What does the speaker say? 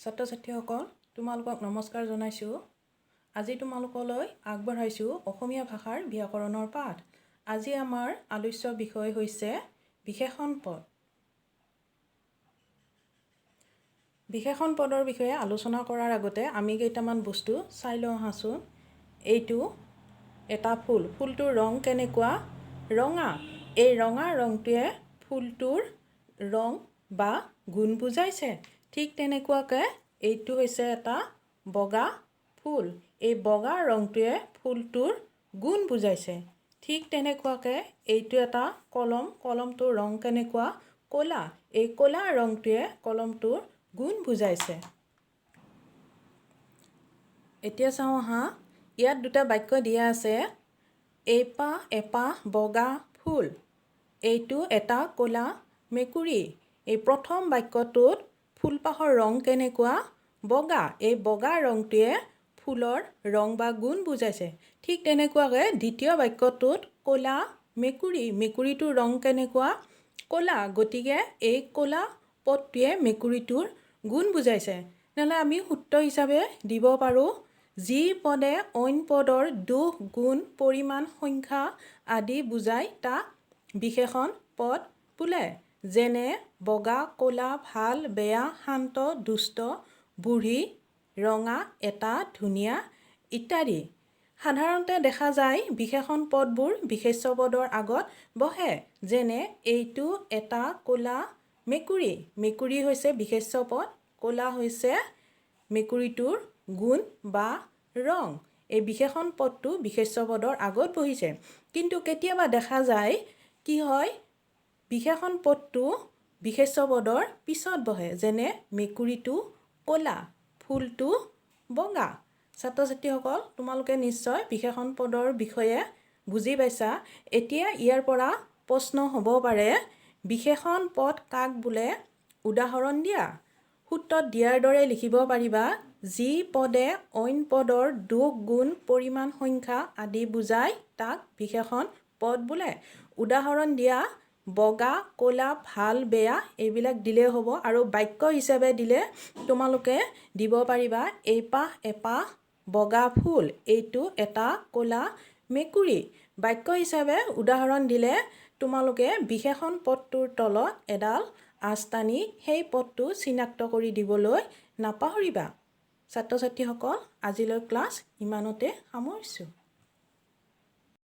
ছাত্ৰ ছাত্ৰীসকল, তোমালোকক নমস্কাৰ জনাইছোঁ। আজি তোমালোকলৈ আগবঢ়াইছোঁ অসমীয়া ভাষাৰ ব্যাকৰণৰ পাঠ। আজি আমাৰ আলোচ্য বিষয় হৈছে বিশেষণ পদ। বিশেষণ পদৰ বিষয়ে আলোচনা কৰাৰ আগতে আমি কেইটামান বস্তু চাই লওঁ আহাচোন। এইটো এটা ফুল। ফুলটোৰ ৰং কেনেকুৱা? ৰঙা। এই ৰঙা ৰংটোৱে ফুলটোৰ ৰং বা গুণ বুজাইছে। ঠিক তেনেকুৱাকৈ এইটো হৈছে এটা বগা ফুল। এই বগা ৰংটোৱে ফুলটোৰ গুণ বুজাইছে। ঠিক তেনেকুৱাকৈ এইটো এটা কলম। কলমটোৰ ৰং কেনেকুৱা? ক'লা। এই ক'লা ৰংটোৱে কলমটোৰ গুণ বুজাইছে। এতিয়া চাওঁ আহা, ইয়াত দুটা বাক্য দিয়া আছে। এইপাহ এপাহ বগা ফুল, এইটো এটা ক'লা মেকুৰী। এই প্ৰথম বাক্যটোত ফুলপাহৰ ৰং কেনেকুৱা? বগা। এই বগা ৰংটোৱে ফুলৰ ৰং বা গুণ বুজাইছে। ঠিক তেনেকুৱাকৈ দ্বিতীয় বাক্যটোত ক'লা মেকুৰী, মেকুৰীটোৰ ৰং কেনেকুৱা? ক'লা। গতিকে এই ক'লা পদটোৱে মেকুৰীটোৰ গুণ বুজাইছে। তেনেহ'লে আমি সূত্ৰ হিচাপে দিব পাৰোঁ, যি পদে অইন পদৰ দোষ, গুণ, পৰিমাণ, সংখ্যা আদি বুজায় তাক বিশেষণ পদ বোলে। যেনে বগা, ক'লা, ভাল, বেয়া, শান্ত, দুষ্ট, বুঢ়ী, ৰঙা, এটা, ধুনীয়া ইত্যাদি। সাধাৰণতে দেখা যায় বিশেষণ পদবোৰ বিশেষ্য পদৰ আগত বহে। যেনে এইটো এটা ক'লা মেকুৰী। মেকুৰী হৈছে বিশেষ্য পদ, ক'লা হৈছে মেকুৰীটোৰ গুণ বা ৰং। এই বিশেষণ পদটো বিশেষ্য পদৰ আগত বহিছে। কিন্তু কেতিয়াবা দেখা যায় কি হয়, বিশেষণ পদটো বিশেষ্য পদৰ পিছত বহে। যেনে মেকুৰীটো ক'লা, ফুলটো বগা। ছাত্ৰ ছাত্ৰীসকল, তোমালোকে নিশ্চয় বিশেষণ পদৰ বিষয়ে বুজি পাইছা। এতিয়া ইয়াৰ পৰা প্ৰশ্ন হ'ব পাৰে, বিশেষণ পদ কাক বোলে? উদাহৰণ দিয়া। সূত্ৰত দিয়াৰ দৰে লিখিব পাৰিবা, যি পদে অইন পদৰ দোষ, গুণ, পৰিমাণ, সংখ্যা আদি বুজায় তাক বিশেষণ পদ বোলে। উদাহৰণ দিয়া, বগা, ক'লা, ভাল, বেয়া এইবিলাক দিলেই হ'ব। আৰু বাক্য হিচাপে দিলে তোমালোকে দিব পাৰিবা, এইপাহ এপাহ বগা ফুল, এইটো এটা ক'লা মেকুৰী। বাক্য হিচাপে উদাহৰণ দিলে তোমালোকে বিশেষণ পদটোৰ তলত এডাল আঁচ টানি সেই পদটো চিনাক্ত কৰি দিবলৈ নাপাহৰিবা। ছাত্ৰ ছাত্ৰীসকল, আজিলৈ ক্লাছ ইমানতে সামৰিছোঁ।